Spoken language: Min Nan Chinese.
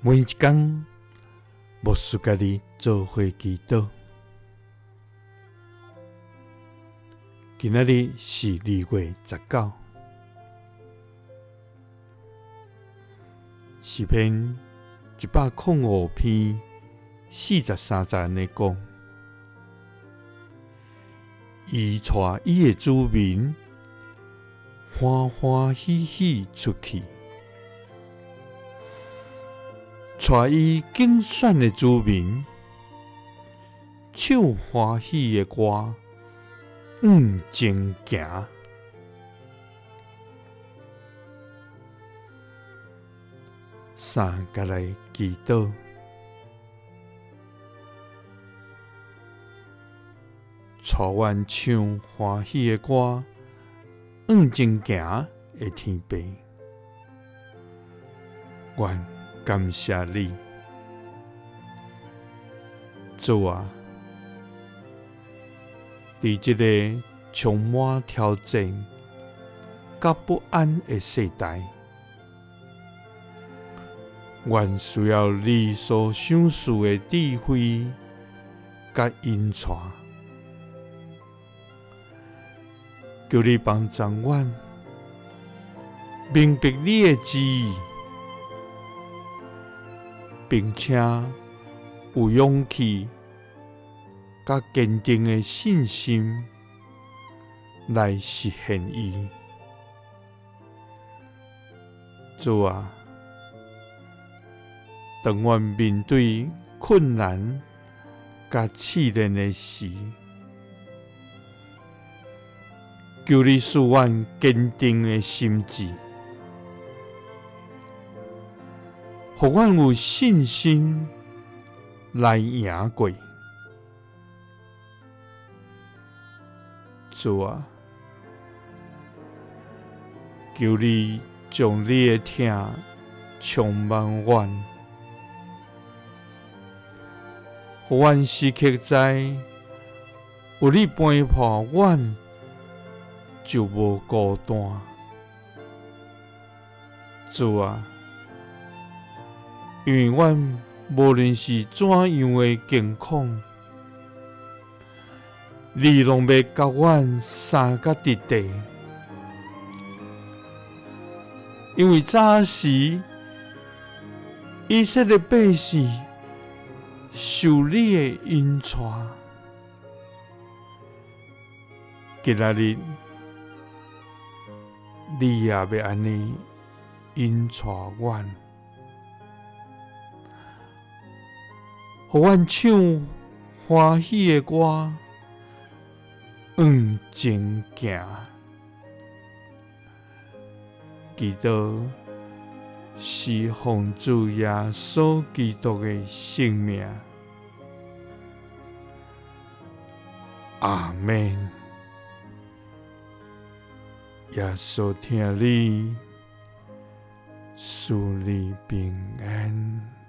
每一工，牧師佮你做伙祈禱。今仔日是2月19，詩篇105篇43節按呢講：伊帶伊的子民歡歡喜喜出去，帶伊揀選的子民唱歡喜的歌，向前行。三佮來祈禱，帶阮唱歡喜的歌，向前行的天父，阮感謝你，主啊，佇這个充滿挑戰佮不安的世代，阮需要你所賞賜的智慧佮引帶，求你幫助阮明白你的旨意，並且有勇氣佮堅定的信心來實現伊。主啊，當阮面對困難佮試煉的時，求你賜阮堅定的心志，予阮有信心來贏過。主啊，求你將你的疼充滿阮，予阮時刻知有你陪伴阮，就無孤單。主啊，因為阮無論是怎樣的境況，你攏欲共阮相佮佇底。因為早時以色列百姓受你的引帶，今仔日你也欲按呢引帶阮，予阮唱歡喜的歌，向前行。祈禱是奉主耶穌基督的聖名，阿們。耶穌疼你，賜你平安。